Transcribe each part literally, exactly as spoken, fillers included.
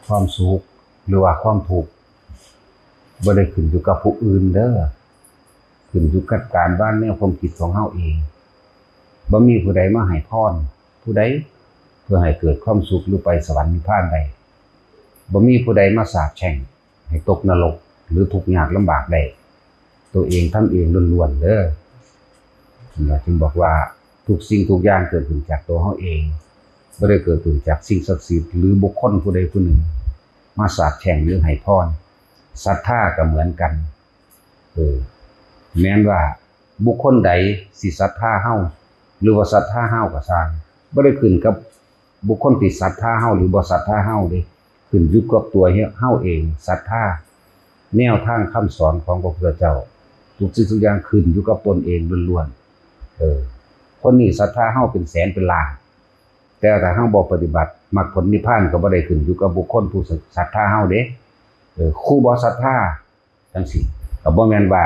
ความสุขหรือว่าความทุกข์บ่ได้ขึ้นอยู่กับผู้อื่นเด้อ ขึ้นอยู่กับการวางแนวความคิดของเฮาเอง บ่มีผู้ใดมาให้พรผู้ใดเพื่อให้เกิดความสุขหรือไปสวรรค์นิพพานได้ บ่มีผู้ใดมาสาปแช่งให้ตกนรกหรือทุกข์ยากลำบากได้ ตัวเองทำเองล้วนๆเด้อ นั่นล่ะจึงบอกว่าทุกสิ่งทุกอย่างเกิดขึ้นจากตัวเฮาเอง บ่ได้เกิดขึ้นจากสิ่งศักดิ์สิทธิ์หรือบุคคลผู้ใดผู้หนึ่งมาสาปแช่งหรือให้พร ศรัทธาก็เหมือนกัน เออ แม้นว่าบุคคลใดสิศรัทธาเฮาหรือบ่ศรัทธาเฮาก็ซ่าง บ่ได้ขึ้นกับบุคคลที่ศรัทธาเฮาหรือบ่ศรัทธาเฮาเด้ ขึ้นอยู่กับตัวเฮาเอง ศรัทธา แนวทางคำสอนของพระพุทธเจ้า ทุกสิ่งทุกอย่างขึ้นอยู่กับตนเองล้วนๆ เออ คนนี้ศรัทธาเฮาเป็นแสนเป็นล้าน แต่ถ้าเฮาบ่ปฏิบัติ มรรคผลนิพพานก็บ่ได้ขึ้นอยู่กับบุคคลผู้ศรัทธาเฮาเด้ เออ ผู้บ่ศรัทธาจั่งซี้ ก็บ่แม่นว่า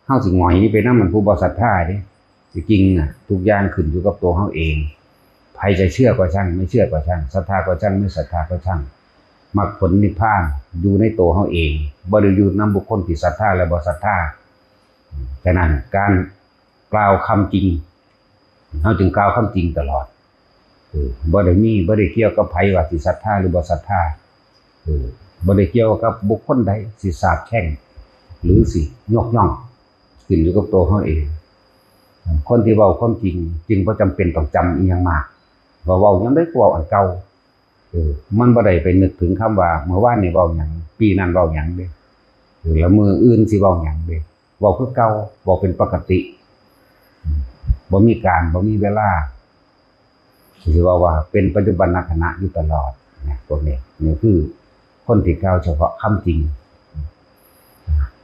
เฮาสิหงอยไปนำมันผู้บ่ศรัทธาเด้ ที่จริงน่ะ ทุกอย่างขึ้นอยู่กับตัวเฮาเอง ใครจะเชื่อก็ช่าง ไม่เชื่อก็ช่าง ศรัทธาก็ช่าง ไม่ศรัทธาก็ช่าง มรรคผลนิพพานอยู่ในตัวเฮาเอง บ่ได้อยู่นำบุคคลที่ศรัทธาและบ่ศรัทธา ฉะนั้นการกล่าวคำจริง เฮาจึงกล่าวคำจริงตลอด เออ บ่ได้มี บ่ได้เกี่ยวกับไผว่าสิศรัทธาหรือบ่ศรัทธา เออ บ่ได้เกี่ยวกับบุคคลใดสิสาปแช่ง หรือสิยกย่อง ขึ้นอยู่กับตัวเฮาเอง คนที่เว้าความจริงจึงบ่จำเป็นต้องจำอิหยังมาก ว่าเว้าหยังใดก็เว้าอันเก่า เออ มันบ่ได้ไปนึกถึงคำว่าเมื่อวานนี่เว้าหยัง ปีนั้นเว้าหยังเด้ เออ แล้วมื้ออื่นสิเว้าหยังเด้ เว้าคือเก่า เว้าเป็นปกติ อืม บ่มีการ บ่มีเวลา สิเว้าว่าเป็นปัจจุบันขณะอยู่ตลอดนะ พวกนี้ นี่คือคนที่กล่าวเฉพาะคำจริง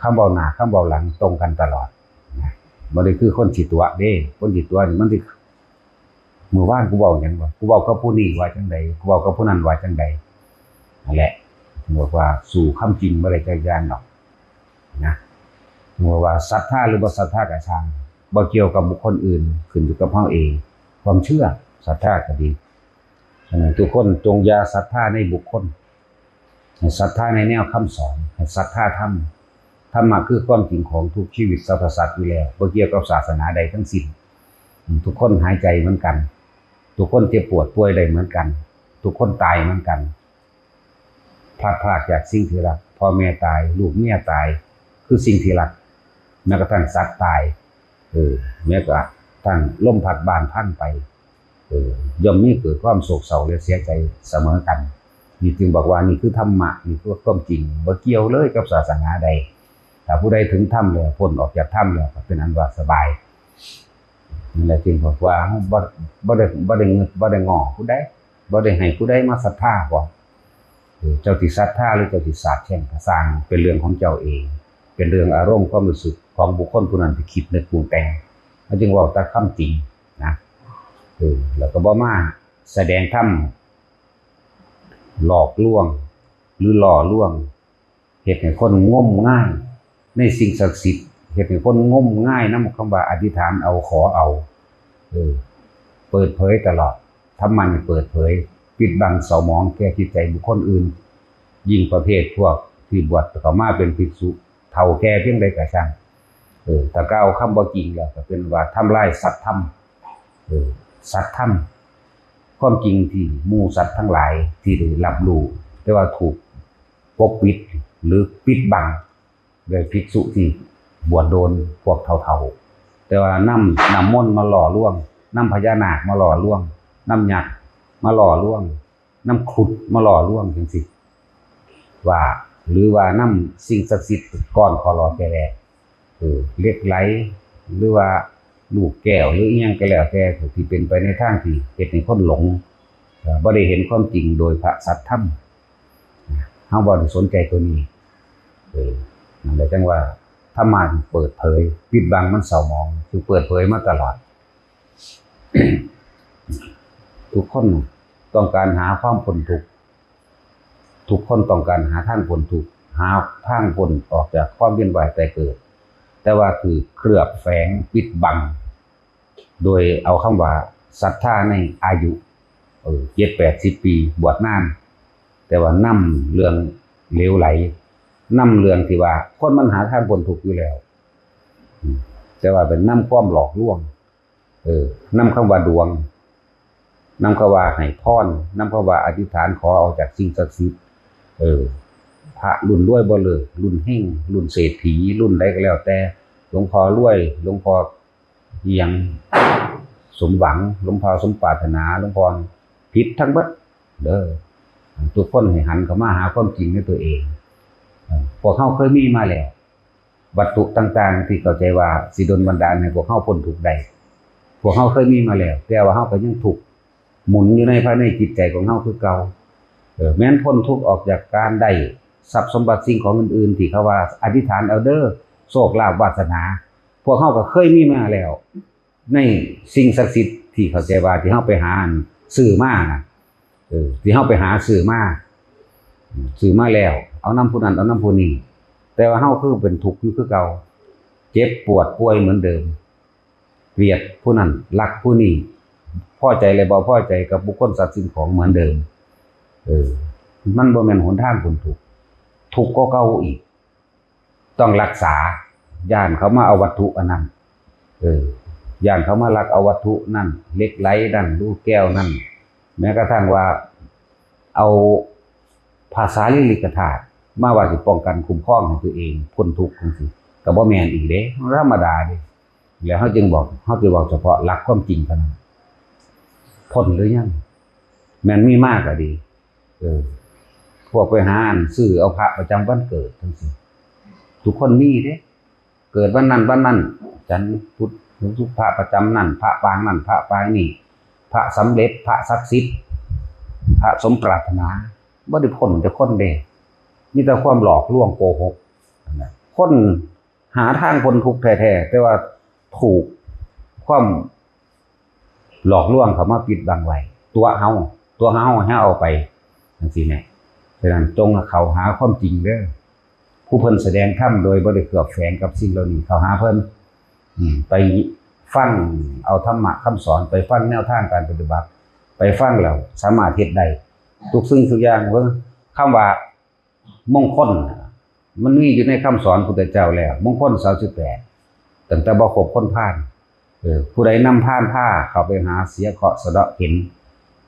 คำเว้าหน้า คำเว้าหลังตรงกันตลอดนะ บ่ได้คือคนขี้ตั๋วเด้ คนขี้ตั๋วนี่มันสิ มื้อวานกูเว้าหยังวะ กูเว้ากับผู้นี้ว่าจั่งใด กูเว้ากับผู้นั้นว่าจั่งใด นั่นแหละ บอกว่าสู้ความจริงบ่ได้จักอย่างดอกนะ บอกว่าศรัทธาหรือบ่ศรัทธาก็ช่าง บ่เกี่ยวกับบุคคลอื่น ขึ้นอยู่กับเฮาเอง ความเชื่อ ศรัทธาก็ดี ฉะนั้นทุกคนจงอย่าศรัทธาในบุคคล ให้ศรัทธาในแนวคำสอน ให้ศรัทธาธรรม ธรรมะคือความจริงของทุกชีวิตสรรพสัตว์อยู่แล้ว บ่เกี่ยวกับศาสนาใดทั้งสิ้น อืม ทุกคนหายใจเหมือนกัน ทุกคนเจ็บปวดป่วยได้เหมือนกัน ทุกคนตายเหมือนกัน พลัดพรากจากสิ่งที่รัก พ่อแม่ตาย ลูกเมียตาย คือสิ่งที่รัก แม้กระทั่งสัตว์ตาย เออ แม้กระทั่งลมพัดบ้านพังไป เออ ย่อมมีเกิดความโศกเศร้าและเสียใจเสมอกัน นี่จึงบอกว่านี่คือธรรมะ นี่คือความจริง บ่เกี่ยวเลยกับศาสนาใด ถ้าผู้ใดถึงธรรมแล้ว พ้นออกจากธรรมแล้ว ก็เป็นอันว่าสบาย นั่นแหละจึงบอกว่าบ่ บ่ได้ บ่ได้งึด บ่ได้ง้อผู้ใด บ่ได้ให้ผู้ใดมาศรัทธาบ่ เออ เจ้าสิศรัทธาหรือเจ้าสิสาปแช่งก็ซ่าง เป็นเรื่องของเจ้าเอง เป็นเรื่องอารมณ์ความรู้สึกของบุคคลผู้นั้นที่คิดนึกปรุงแต่ง มันจึงเว้าแต่คำจริงนะ เออ แล้วก็บ่มาแสดงธรรมหลอกลวง หรือหล่อลวง เฮ็ดให้คนงมงายในสิ่งศักดิ์สิทธิ์ เฮ็ดให้คนงมงายนำคำว่าอธิษฐานเอาขอเอา เออ เปิดเผยตลอด ธรรมะนี่เปิดเผย ปิดบังเศร้าหมองแก่จิตใจบุคคลอื่น ยิ่งประเภทพวกที่บวชเข้ามาเป็นภิกษุ เฒ่าแก่เพียงใดก็ช่าง เออ ถ้ากล่าวคำบ่จริงแล้วก็เป็นว่าทำลายสัตธรรม เออ สัตธรรม ความจริงที่หมู่สัตว์ทั้งหลายที่ได้รับรู้ แต่ว่าถูกปกปิดหรือปิดบังโดยภิกษุที่บวชโดน พวกเฒ่าๆ แต่ว่านำน้ำมนต์มาหล่อลวง นำพญานาคมาหล่อลวง นำยักษ์มาหล่อลวง นำครุฑมาหล่อลวงจั่งซี้ ว่า หรือว่านำสิ่งศักดิ์สิทธิ์ก้อนขอหล่อแก่แล เออ เหล็กไหล หรือว่าลูกแก้ว หรืออิหยังก็แล้วแต่ที่เป็นไปในทางที่เฮ็ดให้คนหลง เอ่อ บ่ได้เห็นความจริงโดยพระสัทธรรม เฮาบ่ได้สนใจตัวนี้ เออ นั่นแหละจั่งว่าธรรมะนี่เปิดเผย ปิดบังมันเศร้าหมอง คือเปิดเผยมาตลอด ทุกคนต้องการหาความพ้นทุกข์ ทุกคนต้องการหาทางพ้นทุกข์ หาทางพ้นออกจากความเวียนว่ายตายเกิด แต่ว่าถูกเคลือบแฝงปิดบัง โดยเอาคำว่า ศรัทธาในอายุ เออ เจ็ดแปดสิบปี บวชนาน แต่ว่านำเรื่องเหลวไหล นำเรื่องที่ว่าคนมันหาทางพ้นทุกข์อยู่แล้ว อืม แต่ว่าเป็นนำความหลอกลวง เออ นำคำว่าดวง นำคำว่าให้พร นำคำว่าอธิษฐานขอเอาจากสิ่งศักดิ์สิทธิ์ เออ พระรุ่นรวยบ่เลิก รุ่นเฮง รุ่นเศรษฐี รุ่นใดก็แล้วแต่ หลวงพ่อรวย หลวงพ่ออิหยัง สมหวัง หลวงพ่อสมปรารถนา หลวงพ่อ ผิดทั้งเบิดเด้อ ทุกคนให้หันเข้ามาหาความจริงในตัวเอง เออ พวกเฮาเคยมีมาแล้ว วัตถุต่างๆ ที่เข้าใจว่าสิดลบันดาลให้พวกเฮาพ้นทุกข์ได้ พวกเฮาเคยมีมาแล้ว แต่ว่าเฮาก็ยังทุกข์ หมุนอยู่ในภายในจิตใจของเฮาคือเก่า เออ แม้นพ้นทุกข์ออกจากการได้ทรัพย์สมบัติสิ่งของอื่นๆ ที่เขาว่าอธิษฐานเอาเด้อ โชคลาภวาสนา พวกเฮาก็เคยมีมาแล้ว ในสิ่งศักดิ์สิทธิ์ที่เข้าใจว่าที่เฮาไปหาอันซื้อมานะ เออ ที่เฮาไปหาซื้อมา ซื้อมาแล้ว เอานำผู้นั้น เอานำผู้นี้ แต่ว่าเฮาคือเป็นทุกข์อยู่คือเก่า เจ็บปวดป่วยเหมือนเดิม เกลียดผู้นั้น รักผู้นี้ พอใจและบ่พอใจกับบุคคลสัตว์สิ่งของเหมือนเดิม เออ มันบ่แม่นหนทางพ้นทุกข์ ทุกข์กว่าเก่าอีก ต้องรักษา ย้านเขามาเอาวัตถุอันนั้น เออ ย้านเขามาลักเอาวัตถุนั่น เหล็กไหลนั่น ลูกแก้วนั่น แม้กระทั่งว่าเอาพระสารีริกธาตุมาว่าสิป้องกันคุ้มครองให้ตัวเองพ้นทุกข์จังซี้ ก็บ่แม่นอีกเด้ มันธรรมดาเด้ แล้วเฮาจึงบอก เฮาสิเว้าเฉพาะหลักความจริงเท่านั้น พ้นหรือยัง แม่นมีมาก็ดี เออ พวกไปหาอันซื้อเอาพระประจำวันเกิดจังซี้ ทุกคนมีเด้ เกิดวันนั้นวันนั้น จันทร์พุธ พระประจำนั่น พระปางนั่น พระปางนี่ พระสำเร็จ พระศักดิ์สิทธิ์ พระสมปรารถนา บ่ได้พ้นจากคนเด้ มีแต่ความหลอกลวงโกหกนะ คนหาทางพ้นทุกข์แท้ๆ แต่ว่าถูกความหลอกลวงเข้ามาปิดบังไว้ ตั๋วเฮา ตั๋วเฮาให้เอาไป จังซี้แหม ฉะนั้นจงเข้าหาความจริงเด้อ ผู้เพิ่นแสดงธรรมโดยบ่ได้เคลือบแฝงกับสิ่งเหล่านี้ เข้าหาเพิ่น อืม ไปฟังเอาธรรมะคำสอน ไปฟังแนวทางการปฏิบัติ ไปฟังแล้วสามารถเฮ็ดได้ทุกสิ่งทุกอย่าง เบิ่ง คำว่ามงคลน่ะ มันมีอยู่ในคำสอนพุทธเจ้าแล้ว มงคลสามสิบแปด ตั้งแต่บ่คบคนพาล เออ ผู้ใดนำพาลพาเข้าไปหาเสียเคราะห์สะเดาะเข็ญ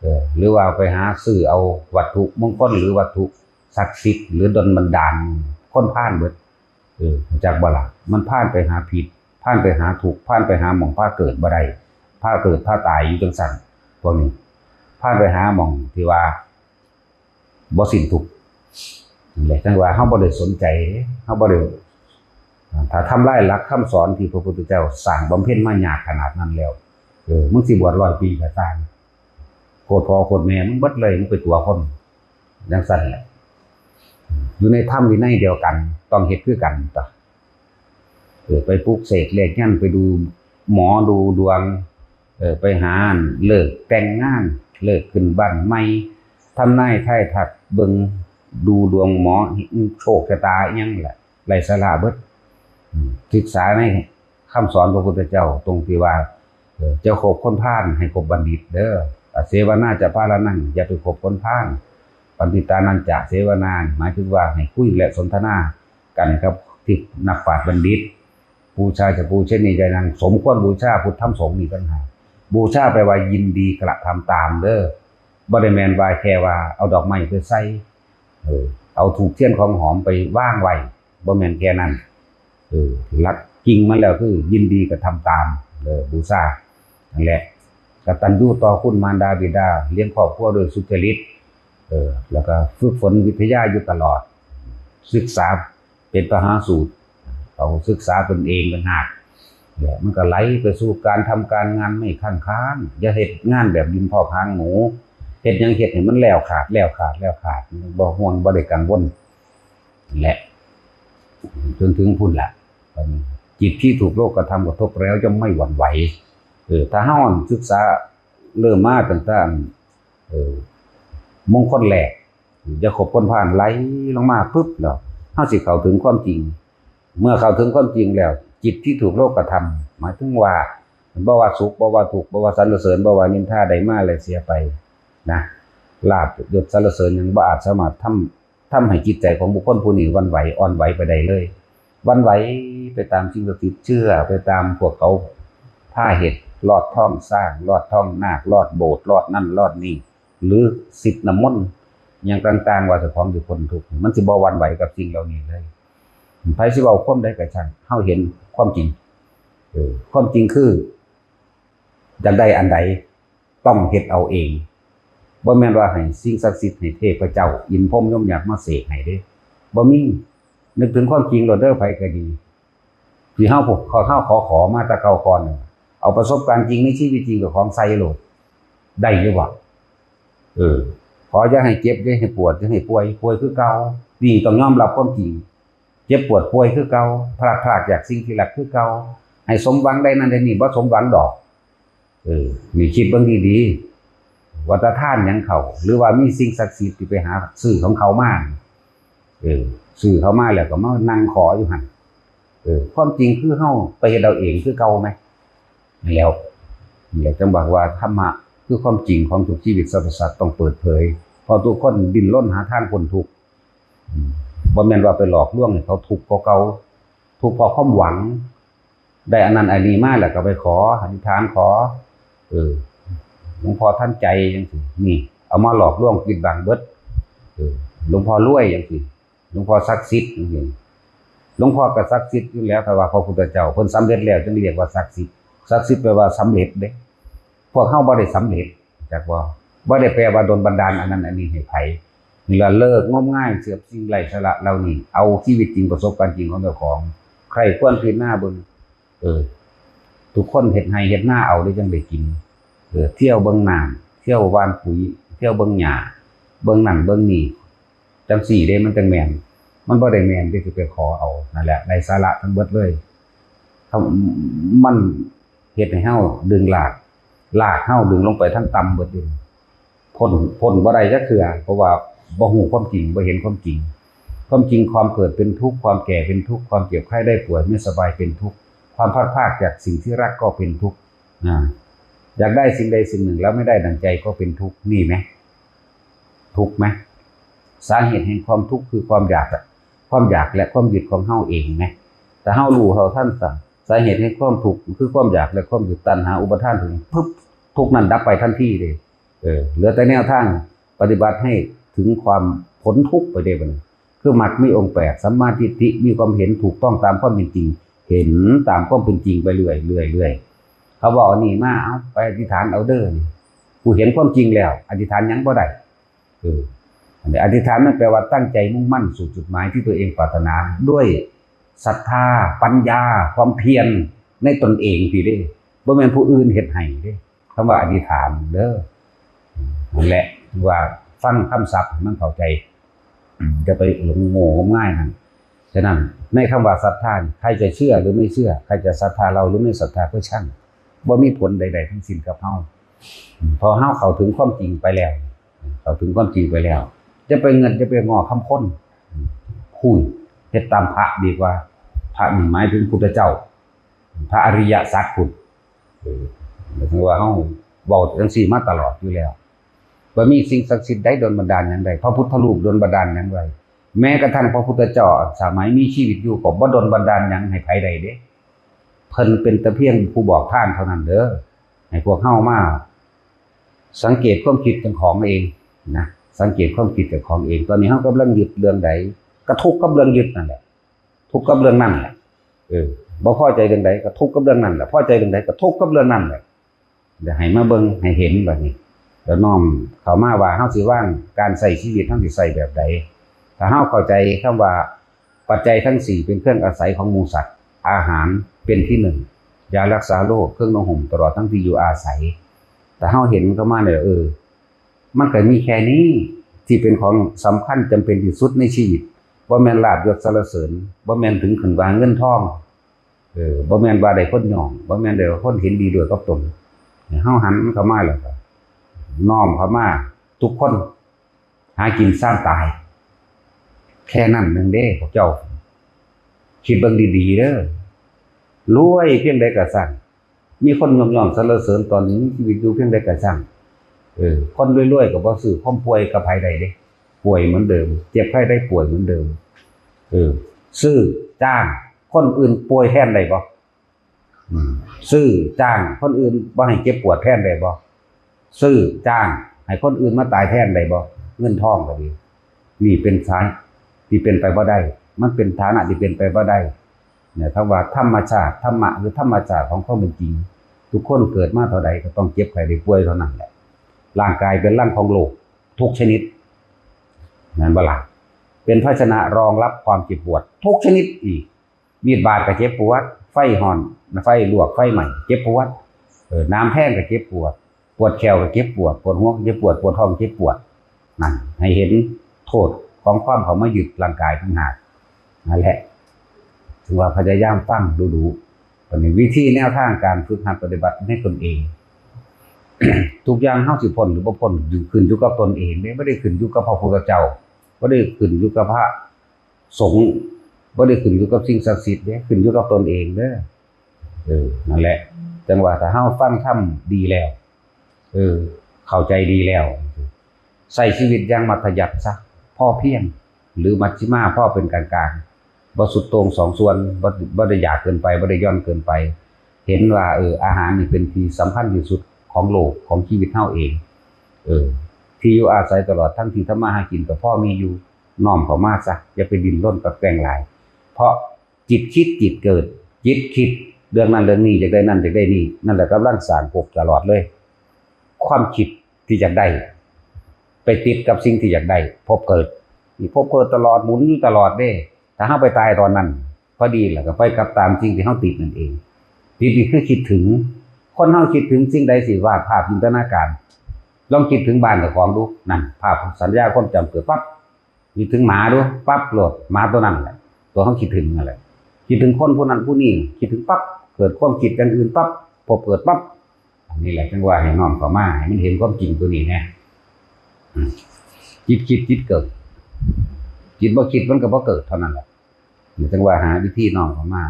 เออ หรือว่าไปหาซื้อเอาวัตถุมงคลหรือวัตถุศักดิ์สิทธิ์หรือดลบันดาล คนพาลเบิด เออ รู้จักบ่ล่ะ มันพาลไปหาผิด พาลไปหาทุกข์ พาลไปหาหม่องพาเกิดบ่ได้ พาเกิดพาตายอยู่จังซั่น พวกนี้ พาลไปหาหม่องที่ว่า บ่สิ้นทุกข์ นั่นแหละ จั่งว่าเฮาบ่ได้สนใจ เฮาบ่ได้ ถ้าทำลายหลักคำสอนที่พระพุทธเจ้าสร้างบำเพ็ญมายากขนาดนั้นแล้ว เออ มึงสิบวชร้อยปีก็ตาม โคตรพ่อโคตรแม่มึงเบิดเลย มึงไปตั๋วคน จั่งซั่นแหละ อยู่ในธรรมวินัยเดียวกัน ต้องเฮ็ดคือกันตั๊ว เออ ไปปลุกเสกเลขยันต์ ไปดูหมอดูดวง เออ ไปหาฤกษ์แต่งงาน ฤกษ์ขึ้นบ้านใหม่ ทำนายทายทัก เบิ่งดูดวงหมอ โชคชะตาอิหยังแหละ ไร้สาระเบิด อืม ศึกษาในคำสอนพระพุทธเจ้า ตรงที่ว่า เออ จะคบคนพาลให้คบบัณฑิตเด้อ อเสวนาจะพาลานัง อย่าไปคบคนพาล ปัณฑิตานันจะเสวนา หมายถึงว่าให้คุยและสนทนากันกับที่นักปราชญ์บัณฑิต ปูชาจะปูชนียานัง สมควรบูชาพุทธธรรมสงฆ์นี่ต่างหาก บูชาแปลว่ายินดีกระทำตามเด้อ บ่ได้แม่นว่าแค่ว่าเอาดอกไม้ไปใส่ เออ เอาธูปเทียนของหอมไปวางไว้ บ่แม่นแค่นั้น เออ หลักจริงมันแล้วคือยินดีกระทำตาม เออ บูชา นั่นแหละ กตัญญูต่อคุณมารดาบิดา เลี้ยงครอบครัวโดยสุจริต เออ แล้วก็ฝึกฝนวิทยาอยู่ตลอด ศึกษาเป็นปหาสูตร เอาศึกษาตนเองต่างหาก เนี่ย มันก็ไหลไปสู่การทำการงานไม่ค้างค้าง อย่าเฮ็ดงานแบบดินพอกหางหมู เฮ็ดหยังเฮ็ดให้มันแล้วขาด แล้วขาด แล้วขาด บ่ห่วง บ่ได้กังวล และ จนถึงพุ้นล่ะ จิตที่ถูกโลกธรรมกระทบแล้วย่อมไม่หวั่นไหว เออ ถ้าเฮาศึกษาเริ่มมาตั้งแต่ เออ มงคลแรก อย่าคบคนพาล ไหลลงมาปุ๊บแล้ว เฮาสิเข้าถึงความจริง เมื่อเข้าถึงความจริงแล้ว จิตที่ถูกโลกธรรม หมายถึงว่า บ่ว่าสุข บ่ว่าทุกข์ บ่ว่าสรรเสริญ บ่ว่านินทา ได้มาและเสียไปนะ ลาภยศสรรเสริญหยังบ่อาจสามารถทำ ทำให้จิตใจของบุคคลผู้นี้หวั่นไหว อ่อนไหวไปได้เลย หวั่นไหวไปตามสิ่งศักดิ์สิทธิ์ เชื่อไปตามพวกเขาพาเฮ็ด ลอดท้องช้าง ลอดท้องนาค ลอดโบสถ์ ลอดนั่นลอดนี่ หรือสิทธิ์น้ำมนต์หยังต่างๆ ว่าเจ้าของสิพ้นทุกข์ มันสิบ่หวั่นไหวกับสิ่งเหล่านี้เลย ไผสิเว้าความใดก็ช่าง เฮาเห็นความจริง เออ ความจริงคือ อยากได้อันใด ต้องเฮ็ดเอาเอง บ่แม่นว่าให้สิ่งศักดิ์สิทธิ์ ให้เทพเจ้า อินทร์พรหมยมยักษ์มาเสกให้เด้ บ่มี นึกถึงความจริงโลดเด้อ ไผก็ดี ที่เฮา พวกเฮาขอ ขอมาแต่เก่าก่อนน่ะ เอาประสบการณ์จริงในชีวิตจริงกับของใส่โลด ได้หรือบ่ เออ ขออย่าให้เจ็บ อย่าให้ปวด อย่าให้ป่วย ป่วยคือเก่า นี่ต้องยอมรับความจริง เจ็บปวดป่วยคือเก่า พลาด พลาดจากสิ่งที่รักคือเก่า ให้สมหวังได้นั่นได้นี่ บ่สมหวังดอก เออ นี่คิดเบิ่งดีๆ ว่าแต่ทานหยังเขา หรือว่ามีสิ่งศักดิ์สิทธิ์ที่ไปหาซื้อของเขามา เออ ซื้อเขามาแล้วก็มานั่งขออยู่หั่น เออ ความจริงคือเฮาไปเฮ็ดเอาเองคือเก่าไหม แล้ว แล้วจังบอกว่าธรรมะคือความจริงของทุกชีวิตสรรพสัตว์ต้องเปิดเผย เพราะทุกคนดิ้นรนหาทางพ้นทุกข์ อืม บ่แม่นว่าไปหลอกลวงให้เขาทุกข์กว่าเก่า ทุกข์เพราะความหวัง ได้อันนั้นอันนี้มาแล้วก็ไปขอ อธิษฐานขอ เออ หลวงพ่อทันใจจังซี่ นี่ เอามาหลอกลวงปิดบังเบิด เออ หลวงพ่อรวยจังซี่ หลวงพ่อศักดิ์สิทธิ์จังซี่ หลวงพ่อก็ศักดิ์สิทธิ์อยู่แล้ว ถ้าว่าพระพุทธเจ้าเพิ่นสำเร็จแล้วจึงเรียกว่าศักดิ์สิทธิ์ ศักดิ์สิทธิ์แปลว่าสำเร็จเด้ พวกเฮาบ่ได้สำเร็จ จักบ่ บ่ได้แปลว่าดลบันดาลอันนั้นอันนี้ให้ไผ นี่ล่ะ เลิกงมงายเสพสิ่งไร้สาระเหล่านี้ เอาชีวิตจริงประสบการณ์จริงของเจ้าของ ใคร่ครวญพิจารณาเบิ่ง เออ ทุกคนเฮ็ดไร่เฮ็ดนาเอาได้จังได้กิน เออ เที่ยวเบิ่งน้ำ เที่ยวหว่านปุ๋ย เที่ยวเบิ่งหญ้า เบิ่งนั่นเบิ่งนี่ จังซี่เด้มันจังแม่น มันบ่ได้แม่นเด้สิไปขอเอา นั่นแหละ ไร้สาระทั้งเบิดเลย ถ้ามันเฮ็ดให้เฮาดึงลาก ลากเฮาดึงลงไปทางต่ำเบิดเดะ พ้น พ้นบ่ได้จักเทื่อ เพราะว่าบ่ฮู้ความจริง บ่เห็นความจริง ความจริง ความเกิดเป็นทุกข์ ความแก่เป็นทุกข์ ความเจ็บไข้ได้ป่วยไม่สบายเป็นทุกข์ ความพลัดพรากจากสิ่งที่รักก็เป็นทุกข์ อ่า อยากได้สิ่งใดสิ่งหนึ่งแล้วไม่ได้ดังใจก็เป็นทุกข์ นี่ไหม ทุกข์ไหม สาเหตุแห่งความทุกข์คือความอยากอะ ความอยากและความยึดของเฮาเองไหม แต่เฮารู้เท่าทันสา สาเหตุแห่งความทุกข์คือความอยากและความยึด ตัณหา อุปาทาน ถึงปุ๊บ ทุกข์นั้นดับไปทันทีเลย เออ เหลือแต่แนวทางปฏิบัติให้ถึงความพ้นทุกข์ไปได้บัดนี้ คือมรรคมีองค์แปด สัมมาทิฏฐิ มีความเห็นถูกต้องตามความเป็นจริง เห็นตามความเป็นจริงไปเรื่อยๆ เรื่อยๆ เขาบอกอันนี้มา เอาไปอธิษฐานเอาเด้อนี่ กูเห็นความจริงแล้ว อธิษฐานหยังบ่ได้ เออ อันนี้อธิษฐานมันแปลว่าตั้งใจมุ่งมั่นสู่จุดหมายที่ตัวเองปรารถนา ด้วยศรัทธา ปัญญา ความเพียรในตนเองพี้เด้ บ่แม่นผู้อื่นเฮ็ดให้เด้ คำว่าอธิษฐานเด้อ นั่นแหละ ว่าฟังคำศัพท์ให้มันเข้าใจ อืม อย่าไปหลงโง่งมงายนั่น ฉะนั้นในคำว่าศรัทธานี่ ใครจะเชื่อหรือไม่เชื่อ ใครจะศรัทธาเราหรือไม่ศรัทธาก็ช่าง บ่มีผลใดๆทั้งสิ้นกับเฮา อืม เพราะเฮาเข้าถึงความจริงไปแล้ว เข้าถึงความจริงไปแล้ว จะไปเงินจะไปงอคำคน อืม คุณเฮ็ดตามพระดีกว่า พระนี่หมายถึงพุทธเจ้า พระอริยสัจพุทธ เออ หมายถึงว่าเฮาเว้าจังซี่มาตลอดอยู่แล้ว บ่มีสิ่งศักดิ์สิทธิ์ใดดลบันดาลหยังได้ พระพุทธรูปดลบันดาลหยังได้ แม้กระทั่งพระพุทธเจ้าสมัยมีชีวิตอยู่ก็บ่ดลบันดาลหยังให้ไผได้เด้ เพิ่นเป็นแต่เพียงผู้บอกทางเท่านั้นเด้อ ให้พวกเฮามาสังเกตความคิดเจ้าของเองนะ สังเกตความคิดเจ้าของเอง ตอนนี้เฮากำลังยึดเรื่องใด ก็ทุกข์กับเรื่องยึดนั่นแหละ ทุกข์กับเรื่องนั้นแหละ เออ บ่พอใจเรื่องใดก็ทุกข์กับเรื่องนั้นแหละ พอใจเรื่องใดก็ทุกข์กับเรื่องนั้นแหละ เดี๋ยวให้มาเบิ่งให้เห็นบัดนี้ แล้วน้อมเข้ามาว่าเฮาสิวางการใช้ชีวิต เฮาสิใช้แบบใด ถ้าเฮาเข้าใจคำว่าปัจจัยทั้งสี่เป็นเครื่องอาศัยของหมู่สัตว์ อาหารเป็นที่หนึ่ง ยารักษาโรค เครื่องนุ่งห่ม ตลอดทั้งที่อยู่อาศัย แต่เฮาเห็นเข้ามาเนี่ย เออ มันก็มีแค่นี้ที่เป็นของสำคัญจำเป็นที่สุดในชีวิต บ่แม่นลาภยศสรรเสริญ บ่แม่นถึงขึ้นว่าเงินทอง เออ บ่แม่นว่าได้คนยอง บ่แม่นได้ว่าคนเห็นดีด้วยกับตน เฮาหันเข้ามาแล้วก็น้อมเข้ามาทุกคน หากินซ่านตาย แค่นั้นหนึ่งเด้ พวกเจ้า คิดเบิ่งดีๆเด้อ รวยเพียงใดก็ซ่าง มีคนยกย่องสรรเสริญตอนนี้มีชีวิตอยู่เพียงใดก็ช่าง เออ คนรวยๆก็บ่ซื้อความป่วยกับไผได้เด้ ป่วยเหมือนเดิม เจ็บไข้ได้ป่วยเหมือนเดิม เออ ซื้อจ้างคนอื่นป่วยแทนได้บ่ อืม ซื้อจ้างคนอื่นบ่ให้เจ็บปวดแทนได้บ่ ซื้อจ้างให้คนอื่นมาตายแทนได้บ่ เงินทองก็ดี นี่เป็นสายที่เป็นไปบ่ได้ มันเป็นฐานะที่เป็นไปบ่ได้ เนี่ย ถ้าว่าธรรมชาติ ธรรมะคือธรรมชาติของความเป็นจริง ทุกคนเกิดมาเท่าใดก็ต้องเจ็บไข้ได้ป่วยเท่านั้นแหละ ร่างกายเป็นรังของโรคทุกชนิด นั่นบ่ล่ะ เป็นภาชนะรองรับความเจ็บปวดทุกชนิดอีก มีดบาดก็เจ็บปวด ไฟฮ้อน ไฟลวก ไฟไหม้ เจ็บปวด เออ น้ำแทงก็เจ็บปวด ปวดแข้วก็เจ็บปวด ปวดหัวก็เจ็บปวด ปวดท้องก็เจ็บปวด นั่น ให้เห็นโทษของความเข้ามายึดร่างกายต่างหาก นั่นแหละ ถึงว่าพยายามฟังดูๆ อันนี้วิธีแนวทางการฝึกหัดปฏิบัติในตนเอง ทุกอย่างเฮาสิพ้นหรือบ่พ้นอยู่ ขึ้นอยู่กับตนเองเด้ บ่ได้ขึ้นอยู่กับพระพุทธเจ้า บ่ได้ขึ้นอยู่กับพระสงฆ์ บ่ได้ขึ้นอยู่กับสิ่งศักดิ์สิทธิ์เด้ ขึ้นอยู่กับตนเองเด้อ เออ นั่นแหละ จังว่าถ้าเฮาฟังธรรมดีแล้ว เออ เข้าใจดีแล้ว ใช้ชีวิตอย่างมัธยัสถ์ซะ พอเพียง หรือมัชฌิมา พอเป็นกลางๆ บ่สุดโต่งสองส่วน บ่ บ่ได้หยาบเกินไป บ่ได้หย่อนเกินไป เห็นว่า เออ อาหารนี่เป็นที่สำคัญที่สุดของโลก ของชีวิตเฮาเอง เออ ที่อยู่อาศัยตลอดทั้งที่ทำมาหากินก็พอมีอยู่ น้อมเข้ามาซะ อย่าไปดิ้นรนปรับแต่งหลาย เพราะจิตคิดจิตเกิด จิตคิดเรื่องนั้นเรื่องนี้ อยากได้นั่นอยากได้นี่ นั่นแหละกำลังสร้างภพตลอดเลย ความคิดที่อยากได้ ไปติดกับสิ่งที่อยากได้ ภพเกิด นี่ภพเกิดตลอด หมุนอยู่ตลอดเด้ ถ้าเฮาไปตายตอนนั้น พอดีแหละก็ไปกับตามสิ่งที่เฮาติดนั่นเอง ติดนี่คือคิดถึง คนเฮาคิดถึงสิ่งใดสิวาดภาพจินตนาการ ลองคิดถึงบ้านเจ้าของดู นั่น ภาพสัญญาความจำเกิดปั๊บ คิดถึงหมาดู ปั๊บโลด หมาตัวนั้นแหละ ตัวเฮาคิดถึงนั่นแหละ คิดถึงคนผู้นั้นผู้นี้ คิดถึงปั๊บ เกิดความคิดอย่างอื่นปั๊บ ภพเกิดปั๊บ อันนี้แหละจังว่าให้น้อมเข้ามา ให้มันเห็นความจริงตัวนี้แหน่ อืม จิตคิดจิตเกิด จิตบ่คิดมันก็บ่เกิดเท่านั้นแหละ นี่จังว่าหาวิธีน้อมเข้ามา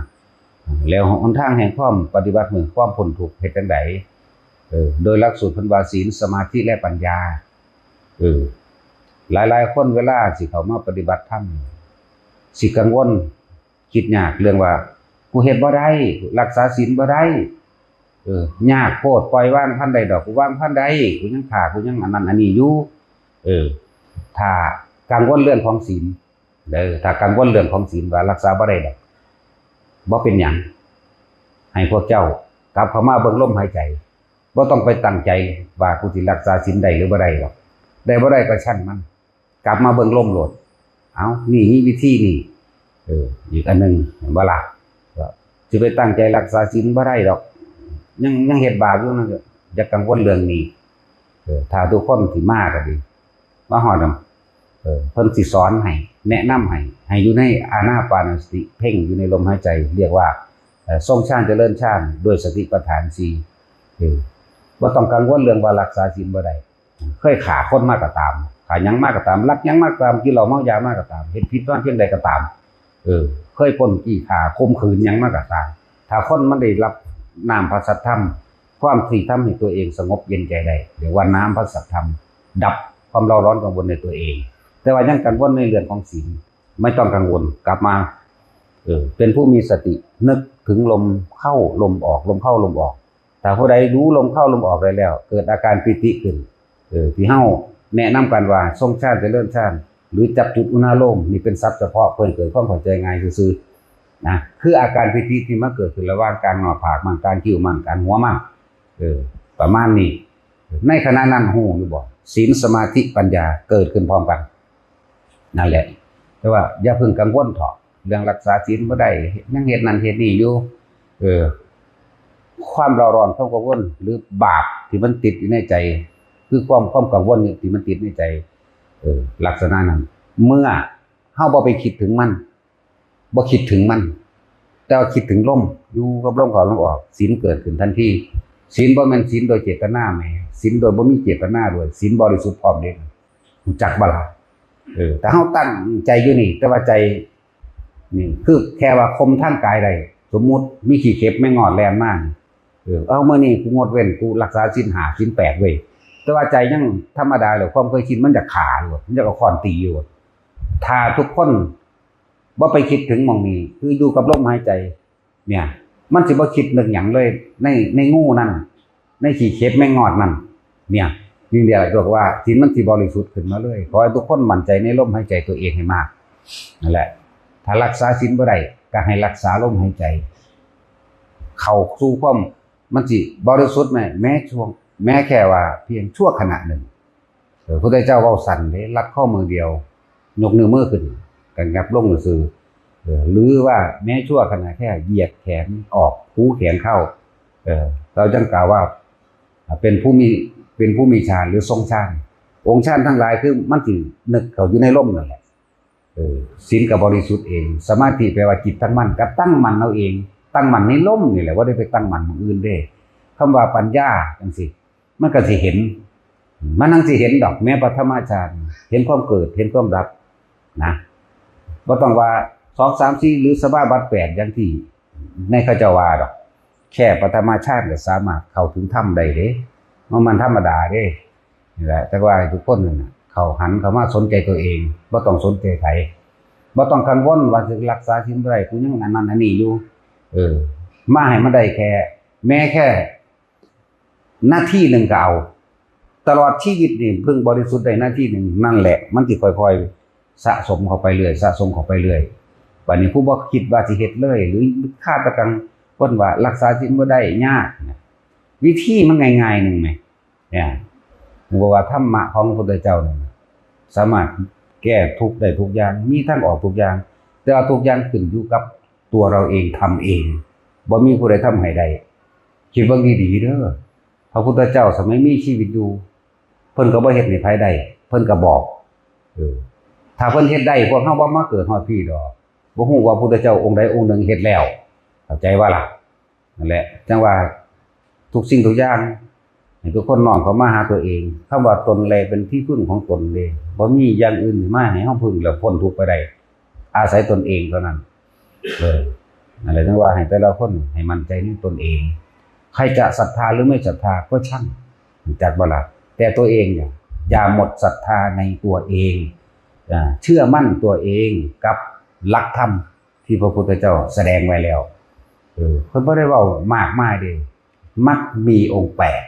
แล้วหนทางแห่งความปฏิบัติเพื่อความพ้นทุกข์เฮ็ดจั่งใด เออ โดยหลักสูตรเพิ่นว่าศีล สมาธิ และปัญญา เออ หลายๆคนเวลาสิเข้ามาปฏิบัติธรรม สิกังวล คิดยากเรื่องว่า กูเฮ็ดบ่ได้ รักษาศีลบ่ได้ เออ ยากโพด ปล่อยวางพันใดดอก กูวางพันใด กูยังฆ่า กูยังอันนั้นอันนี้อยู่ เออ ถ้ากังวลเรื่องของศีล เด้อ ถ้ากังวลเรื่องของศีลว่ารักษาบ่ได้ดอก บ่เป็นหยัง ให้พวกเจ้ากลับเข้ามาเบิ่งลมหายใจ บ่ต้องไปตั้งใจว่ากูสิรักษาศีลได้หรือบ่ได้ดอก ได้บ่ได้ก็ช่างมัน กลับมาเบิ่งลมโลด เอ้า นี่มีวิธีนี่ เออ อีกอันหนึ่ง เห็นบ่ล่ะ ก็สิไปตั้งใจรักษาศีลบ่ได้ดอก ยัง ยังเฮ็ดบาปอยู่นั่นก็อย่ากังวลเรื่องนี้ เออ ถ้าทุกคนสิมาก็ดี มาฮอดนำ เออ เพิ่นสิสอนให้ แนะนำให้ ให้อยู่ในอานาปานสติ เพ่งอยู่ในลมหายใจ เรียกว่า เอ่อ ทรงฌานเจริญฌานด้วยสติปัฏฐานสี่ เออ บ่ต้องกังวลเรื่องว่ารักษาศีลบ่ได้ เคยฆ่าคนมาก็ตาม ฆ่าหยังมาก็ตาม ลักหยังมาก็ตาม กินเหล้าเมายามาก็ตาม เฮ็ดผิดมาเพียงใดก็ตาม เออ เคยปล้นจี้ฆ่าข่มขืนหยังมาก็ตาม ถ้าคนมันได้รับน้ำพระสัทธรรม ความที่ทำให้ตัวเองสงบเย็นใจได้ เรียกว่าน้ำพระสัทธรรม ดับความเร่าร้อนกังวลในตัวเอง แต่ว่ายังกังวลในเรื่องของศีล ไม่ต้องกังวล กลับมา เออ เป็นผู้มีสติ นึกถึงลมเข้าลมออก ลมเข้าลมออก ถ้าผู้ใดรู้ลมเข้าลมออกได้แล้ว เกิดอาการปีติขึ้น เออ ที่เฮาแนะนำกันว่าทรงฌานเจริญฌาน หรือจับจุดอุณาโลม นี่เป็นศัพท์เฉพาะเพื่อให้เกิดความเข้าใจง่ายซื่อๆ นะ คืออาการปีติที่มาเกิดขึ้นระหว่างกลางหน้าผากมั่ง กลางคิ้วมั่ง กลางหัวมั่ง เออ ประมาณนี้ ในขณะนั้นฮู้อยู่บ่ ศีล สมาธิ ปัญญาเกิดขึ้นพร้อมกัน นั่นแหละ แต่ว่าอย่าเพิ่งกังวลเถาะ เรื่องรักษาศีลบ่ได้ ยังเฮ็ดนั่นเฮ็ดนี่อยู่ เออ ความเร่าร้อน ความกังวล หรือบาปที่มันติดอยู่ในใจ คือความ ความกังวลนี่ที่มันติดในใจ เออ ลักษณะนั้น เมื่อเฮาบ่ไปคิดถึงมัน บ่คิดถึงมัน แต่ว่าคิดถึงลม อยู่กับลมเข้าลมออก ศีลเกิดขึ้นทันที ศีลบ่แม่นศีลโดยเจตนาแหม ศีลโดยบ่มีเจตนาด้วย ศีลบริสุทธิ์พร้อมเด้ รู้จักบ่ล่ะ เออ แต่เฮาตั้งใจอยู่นี่ แต่ว่าใจนี่คือแค่ว่าข่มทางกายได้ สมมุติมีขี้เข็บแมงงอดแล่นมานี่ เออ เอามื้อนี้กูงดเว้น กูรักษาศีลห้าศีลแปดเว้ย แต่ว่าใจยังธรรมดาเลย ความเคยชินมันอยากฆ่าอยู่ มันอยากเอาค้อนตีอยู่ ถ้าทุกคนบ่ไปคิดถึงหม่องนี้ คืออยู่กับลมหายใจ เนี่ย มันสิบ่คิดนึกหยังเลย ใน ในงูนั่น ในขี้เข็บแมงงอดนั่น เนี่ย นี่เดียวตัวว่าศีลมันสิบริสุทธิ์ขึ้นมาเลย ขอให้ทุกคนมั่นใจในลมหายใจตัวเองให้มาก นั่นแหละ ถ้ารักษาศีลบ่ได้ ก็ให้รักษาลมหายใจ เข้าสู่ความ มันสิบริสุทธิ์ไหม แม้ช่วง แม้แค่ว่าเพียงชั่วขณะหนึ่ง เออ พุทธเจ้าเว้าสั้นเด้ รัดข้อมือเดียว ยกนิ้วมือขึ้น ก็งับลงซื่อ เออ หรือว่าแม้ชั่วขณะแค่เหยียดแขนออก คูแขนเข้า เออ เราจังกล่าวว่า อ่า เป็นผู้มี เป็นผู้มีฌานหรือทรงฌาน องค์ฌานทั้งหลายคือมันสินึกเข้าอยู่ในลมนั่นแหละ เออ ศีลก็บริสุทธิ์เอง สมาธิแปลว่าจิตตั้งมั่น ก็ตั้งมั่นเอาเอง ตั้งมั่นในลมนี่แหละ บ่ได้ไปตั้งมั่นหม่องอื่นเด้ คำว่าปัญญาจังซี่ มันก็สิเห็น มันทั้งสิเห็นดอก แม้ปฐมฌาน เห็นความเกิด เห็นความดับ นะ บ่ต้องว่าสอง สาม สี่ หรือสภาวะแปดอย่างที่ในเขาเจ้าว่าดอก แค่ปฐมฌานก็สามารถเข้าถึงธรรมได้เด้ มัน มันธรรมดาเด้ นี่แหละ แต่ว่าให้ทุกคนนั่นน่ะ เข้าหันเข้ามาสนใจตัวเอง บ่ต้องสนใจไผ บ่ต้องกังวลว่าสิรักษาศีลบ่ได้ กูยังอันนั้นอันนี้อยู่ เออ มาให้มันได้แค่ แม้แค่ นาทีหนึ่งก็เอา ตลอดชีวิตนี่เพิ่งบริสุทธิ์ได้นาทีหนึ่ง นั่นแหละ มันสิค่อยๆ สะสมเข้าไปเรื่อย สะสมเข้าไปเรื่อย บัดนี้ผู้บ่คิดว่าสิเฮ็ดเลย หรือคาตะกัง คนว่ารักษาศีลบ่ได้ ยากนะ วิธีมันง่ายๆหนึ่งแหม เนี่ย ผมบอกว่าธรรมะของพระพุทธเจ้านี่ สามารถแก้ทุกข์ได้ทุกอย่าง มีทางออกทุกอย่าง แต่ว่าทุกอย่างขึ้นอยู่กับตัวเราเอง ทำเอง บ่มีผู้ใดทำให้ได้ คิดเบิ่งดีๆเด้อ พระพุทธเจ้าสมัยมีชีวิตอยู่ เพิ่นก็บ่เฮ็ดให้ไผได้ เพิ่นก็บอก เออ ถ้าเพิ่นเฮ็ดได้ พวกเฮาบ่มาเกิดฮอดพี้ดอก บ่ฮู้ว่าพุทธเจ้าองค์ใดองค์หนึ่งเฮ็ดแล้ว เข้าใจบ่ล่ะ นั่นแหละ จั่งว่าทุกสิ่งทุกอย่าง ให้ทุกคนน้อมเข้ามาหาตัวเอง คำว่าตนแลเป็นที่พึ่งของตนเด้ บ่มีอย่างอื่นมาให้เฮาพึ่งแล้วพ้นทุกข์ไปได้ อาศัยตนเองเท่านั้น เออ นั่นแหละ จั่งว่าให้แต่ละคนให้มั่นใจในตนเอง ใครจะศรัทธาหรือไม่ศรัทธาก็ช่าง รู้จักบ่ล่ะ แต่ตัวเองเนี่ย อย่าหมดศรัทธาในตัวเอง อ่า เชื่อมั่นตัวเองกับหลักธรรมที่พระพุทธเจ้าแสดงไว้แล้ว เออ เพิ่นบ่ได้เว้ามากมายเด้ มัคมีองค์แปด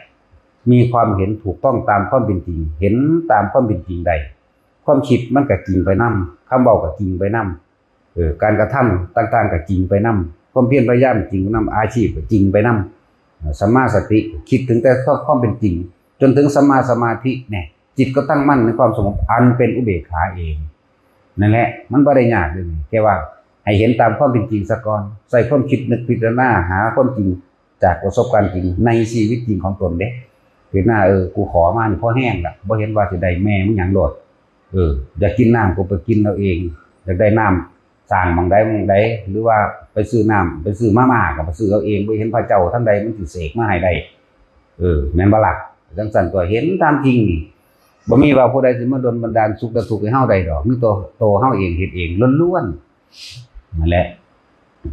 มีความเห็นถูกต้องตามความเป็นจริง เห็นตามความเป็นจริงได้ ความคิดมันก็จริงไปนำ คำเว้าก็จริงไปนำ เออ การกระทำต่างๆก็จริงไปนำ ความเพียรพยายามจริงไปนำ อาชีพก็จริงไปนำ เอ่อ สัมมาสติ คิดถึงแต่ความเป็นจริง จนถึงสัมมาสมาธิเนี่ย จิตก็ตั้งมั่นในความสงบอันเป็นอุเบกขาเอง นั่นแหละ มันบ่ได้ยากเลย แค่ว่าให้เห็นตามความเป็นจริงซะก่อน ใส่ความคิดนึกพิจารณาหาความจริงจากประสบการณ์จริงในชีวิตจริงของตนเด้ เห็นหน้า เออ กูขอมานี่พอแห้งละ บ่เห็นว่าสิได้แม่มึงหยังโลด เออ อยากกินน้ำก็ไปกินเอาเอง อยากได้น้ำสร้างหม่องใดหม่องใด หรือว่าไปซื้อน้ำ ไปซื้อมาม่าก็ไปซื้อเอาเอง บ่เห็นพระเจ้าทางใดมันสิเสกมาให้ได้ เออ แม่นบ่ล่ะ จั่งซั่นตัวเห็นตามจริงนี่ บ่มีว่าผู้ใดสิมาดลบันดาลสุขและทุกข์ให้เฮาได้ดอก มีตัว ตัวเฮาเองเฮ็ดเองล้วนๆ นั่นแหละ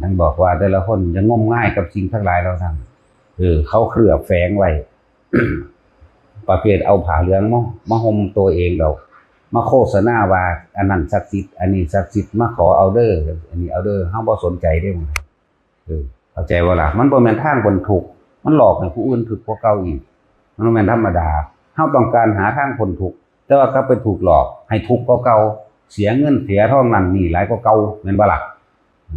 ท่านบอกว่าแต่ละคนจะงมงายกับสิ่งทั้งหลายเหล่านั้น เออ เขาเคลือบแฝงไว้ ประเภทเอาผ้าเหลืองมา มาห่มตัวเองดอก มาโฆษณาว่าอันนั้นศักดิ์สิทธิ์ อันนี้ศักดิ์สิทธิ์ มาขอเอาเด้อ อันนี้เอาเด้อ เฮาบ่สนใจเด้ เออ เข้าใจบ่ล่ะ มันบ่แม่นทางพ้นทุกข์ มันหลอกให้ผู้อื่นทุกข์กว่าเก่าอีก มันบ่แม่นธรรมดา เฮาต้องการหาทางพ้นทุกข์ แต่ว่ากลับไปถูกหลอกให้ทุกข์กว่าเก่า เสียเงินเสียทองนั่นนี่หลายกว่าเก่า แม่นบ่ล่ะ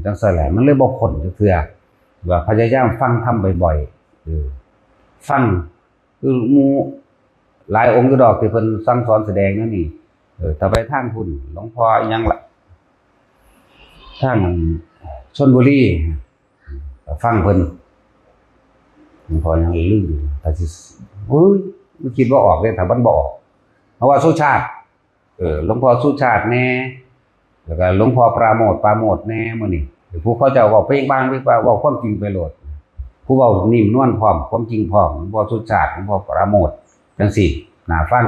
จั่งซั่นแหละ มันเลยบ่พ้นจักเทื่อ ว่าพยายามฟังธรรมบ่อยๆ เออ ฟัง คือหมู่หลายองค์อยู่ดอกที่เพิ่นสั่งสอนแสดงแนวนี้ เออ ถ้าไปทางพุ้น หลวงพ่ออิหยังล่ะ ทางชลบุรี ฟังเพิ่น หลวงพ่อยังลืม แต่สิ เฮ้ย มันคิดบ่ออกเลย ถ้ามันบ่ออก เพราะว่าสุชาติ เออ หลวงพ่อสุชาติแน่ แล้วก็หลวงพ่อปราโมทย์ ปราโมทย์แน่ มื้อนี้ ผู้เขาเจ้าเว้าเปล่งปลั่ง เปล่งปลั่ง เว้าความจริงไปโลด ผู้เว้านิ่มนวลพร้อม ความจริงพร้อม หลวงพ่อสุชาติ หลวงพ่อปราโมทย์ จั่งซี้ น่าฟัง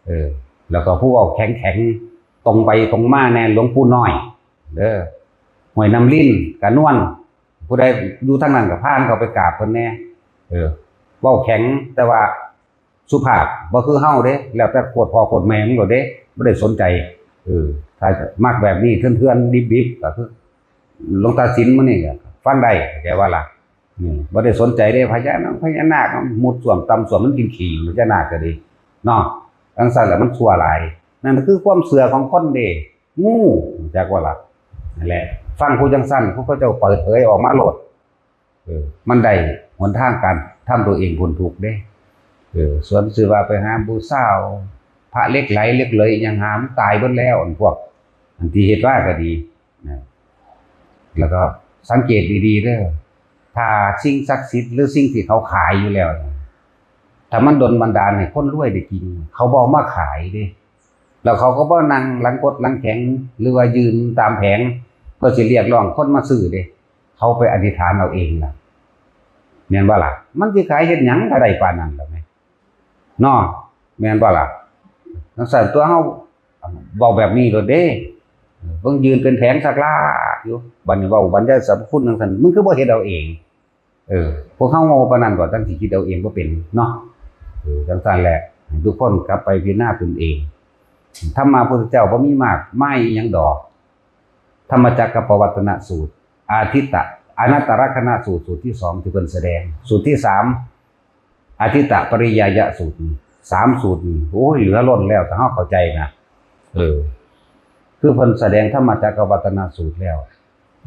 เออ แล้วก็ผู้เว้าแข็งๆ ตรงไปตรงมาแน่ หลวงปู่น้อย เด้อ ห้วยน้ำลิ้น กระนวน ผู้ใดอยู่ทางนั้นก็พาเข้าไปกราบเพิ่นแน่ เออ เว้าแข็ง แต่ว่าสุภาพ บ่คือเฮาเด้ แล้วแต่โคตรพ่อโคตรแม่มึงโลดเด้ บ่ได้สนใจ เออ ถ้ามักแบบนี้เถื่อนๆ ดิบๆ ก็คือ หลวงตาสินมื้อนี้ก็ฟังได้ เข้าใจว่าล่ะ อืม บ่ได้สนใจเด้ พญานาค พญานาค มุดส้วมต่ำส้วม มันกินขี้ พญานาคก็ดี เนาะ จั่งซั้นแหละ มันชั่วหลาย นั่นคือความเชื่อของคนเด้ งู จักว่าล่ะ นั่นแหละ ฟังผู้จั่งซั้น ผู้เขาเจ้าเปิดเผยออกมาโลด เออ มันได้หนทางการทำตัวเองพ้นทุกข์เด้ เออ ส่วนสิว่าไปหาบูชาเอาพระเหล็กไหลเหล็กเลยอิหยัง หามันตายเบิดแล้ว อันพวก อันที่เฮ็ดว่าก็ดีนะ แล้วก็สังเกตดีๆเด้อ ถ้าสิ่งศักดิ์สิทธิ์หรือสิ่งที่เขาขายอยู่แล้วนะ ถ้ามันดลบันดาลให้คนรวยได้กิน เขาบ่เอามาขายเด้ แล้วเขาก็บ่นั่งหลังกดหลังแข็ง หรือว่ายืนตามแผง เพื่อสิเรียกร้องคนมาซื้อเด้ เขาไปอธิษฐานเอาเองล่ะ แม่นบ่ล่ะ มันสิขายเฮ็ดหยังก็ได้ปานนั้นล่ะแหม เนาะ แม่นบ่ล่ะ จั่งซั้นตัวเฮา เว้าแบบนี้โลดเด้ เบิ่งยืนเป็นแผงสักลากอยู่ บัดนี้เว้าบรรยายสรรพคุณจั่งซั้น มึงคือบ่เฮ็ดเอาเอง เออ พวกเฮาโง่ปานนั้นบ่ จั่งสิคิดเอาเองบ่เป็นเนาะ เออ จั่งซั้นแหละ ให้ทุกคนกลับไปพิจารณาตนเอง ธรรมะพุทธเจ้าบ่มีมากมายอิหยังดอก ธรรมจักรกัปปวัตตนสูตร อาทิตตะ อนัตตลักษณสูตร สูตรที่สองที่เพิ่นแสดง สูตรที่สาม อาทิตตปริยายสูตรนี่ สามสูตรนี่ โอ้ย เหลือล้นแล้ว ถ้าเฮาเข้าใจนะ เออ คือเพิ่นแสดงธรรมจักรวัตนสูตรแล้ว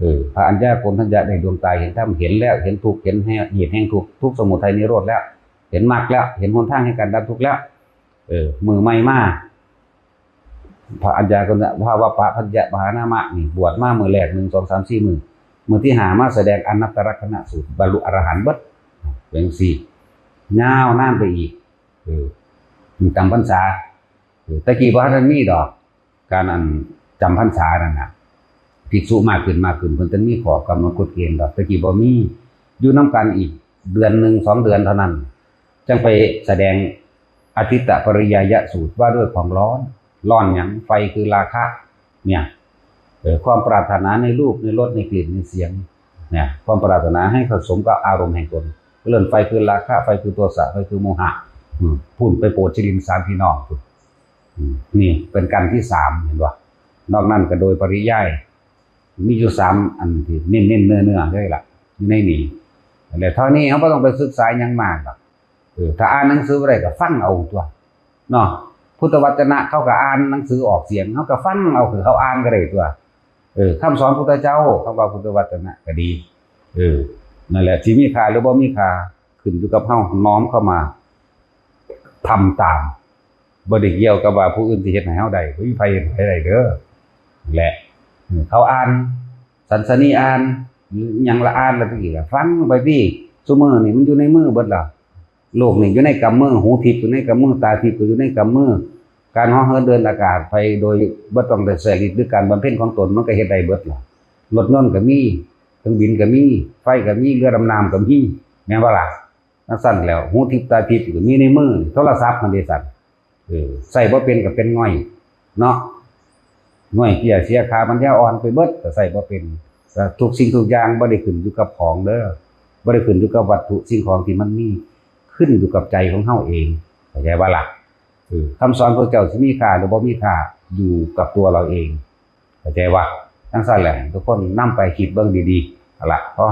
เออ พระอัญญาโกณฑัญญะได้ดวงตาเห็นธรรม เห็นแล้ว เห็นทุกข์ เห็นเหตุแห่งทุกข์ ทุกข์สมุทัยนิโรธแล้ว เห็นมรรคแล้ว เห็นหนทางแห่งการดับทุกข์แล้ว เออ มื้อใหม่มา พระอัญญาโกณฑัญญะ ภาวะปะพัญญะมหานามะนี่ บวชมามื้อแรก หนึ่ง สอง สาม สี่ มื้อ มื้อที่ห้ามาแสดงอนัตตลักษณสูตร บรรลุอรหันต์เบิด เป็นจั่งซี้ ยาวนานไปอีก เออ มีจำพรรษา เออ แต่กี้บ่ทันมีดอก การอันจำพรรษานั่นน่ะ ภิกษุมากขึ้นมากขึ้น เพิ่นจั่งมีข้อกำหนดกฎเกณฑ์ดอก แต่กี้บ่มี อยู่นำกันอีกเดือนหนึ่งสองเดือนเท่านั้น จั่งไปแสดงอาทิตตปริยายสูตรว่าด้วยความร้อน ร้อนหยัง ไฟคือราคะ เนี่ย เออ ความปรารถนาในรูป ในรส ในกลิ่น ในเสียง เนี่ย ความปรารถนาให้ผสมกับอารมณ์แห่งตน เรื่องไฟคือราคะ ไฟคือโทสะ ไฟคือโมหะ อืม พุ่นไปโปรดชิรินทร์สามพี่น้องพุ่น อืม นี่เป็นกันที่สาม เห็นบ่ นอกนั้นก็โดยปริยาย มีอยู่สามอันที่เน้นๆ เนื้อๆ เลยล่ะ อยู่ในนี้ แล้วเท่านี้เฮาบ่ต้องไปศึกษาหยังมากดอก เออ ถ้าอ่านหนังสือบ่ได้ก็ฟังเอาตั๊ว เนาะ พุทธวจนะเขาก็อ่านหนังสือออกเสียง เฮาก็ฟังเอา คือเขาอ่านก็ได้ตั๊ว เออ คำสอนพุทธเจ้า คำว่าพุทธวจนะก็ดี เออ นั่นแหละ สิมีค่าหรือบ่มีค่า ขึ้นอยู่กับเฮาน้อมเข้ามาทำตาม บ่ได้เกี่ยวกับว่าผู้อื่นสิเฮ็ดให้เฮาได้ บ่มีไผเฮ็ดให้ได้เด้อ แหละ เออ เขาอ่านสันสนีอ่าน อิหยังละอ่านละตะกี้ละฟังไปติ ซุมื้อนี่มันอยู่ในมือเบิดล่ะ โลกนี่อยู่ในกำมือ หูทิพย์อยู่ในกำมือ ตาทิพย์ก็อยู่ในกำมือ การเหาะเหินเดินอากาศไปโดยบ่ต้องได้ใช้ฤทธิ์หรือการบำเพ็ญของตน มันก็เฮ็ดได้เบิดล่ะ รถยนต์ก็มี เครื่องบินก็มี ไฟก็มี เรือดำน้ำก็มี แม่นบ่ล่ะ จั่งซั้นแล้ว หูทิพย์ตาทิพย์ก็มีในมือ โทรศัพท์หั่นเด้ซั้น เออ ใช้บ่เป็นก็เป็นง่อย เนาะ ง่อยเตี้ยเสียขาปัญญาอ่อนไปเบิด ก็ใช้บ่เป็น ก็ทุกสิ่งทุกอย่างบ่ได้ขึ้นอยู่กับของเด้อ บ่ได้ขึ้นอยู่กับวัตถุสิ่งของที่มันมี ขึ้นอยู่กับใจของเฮาเอง เข้าใจบ่ล่ะ เออ คำสอนพระเจ้าสิมีค่าหรือบ่มีค่า อยู่กับตัวเราเอง เข้าใจบ่ จั่งซั้นแหละ ทุกคนนำไปคิดเบิ่งดีๆ เอาล่ะ พอ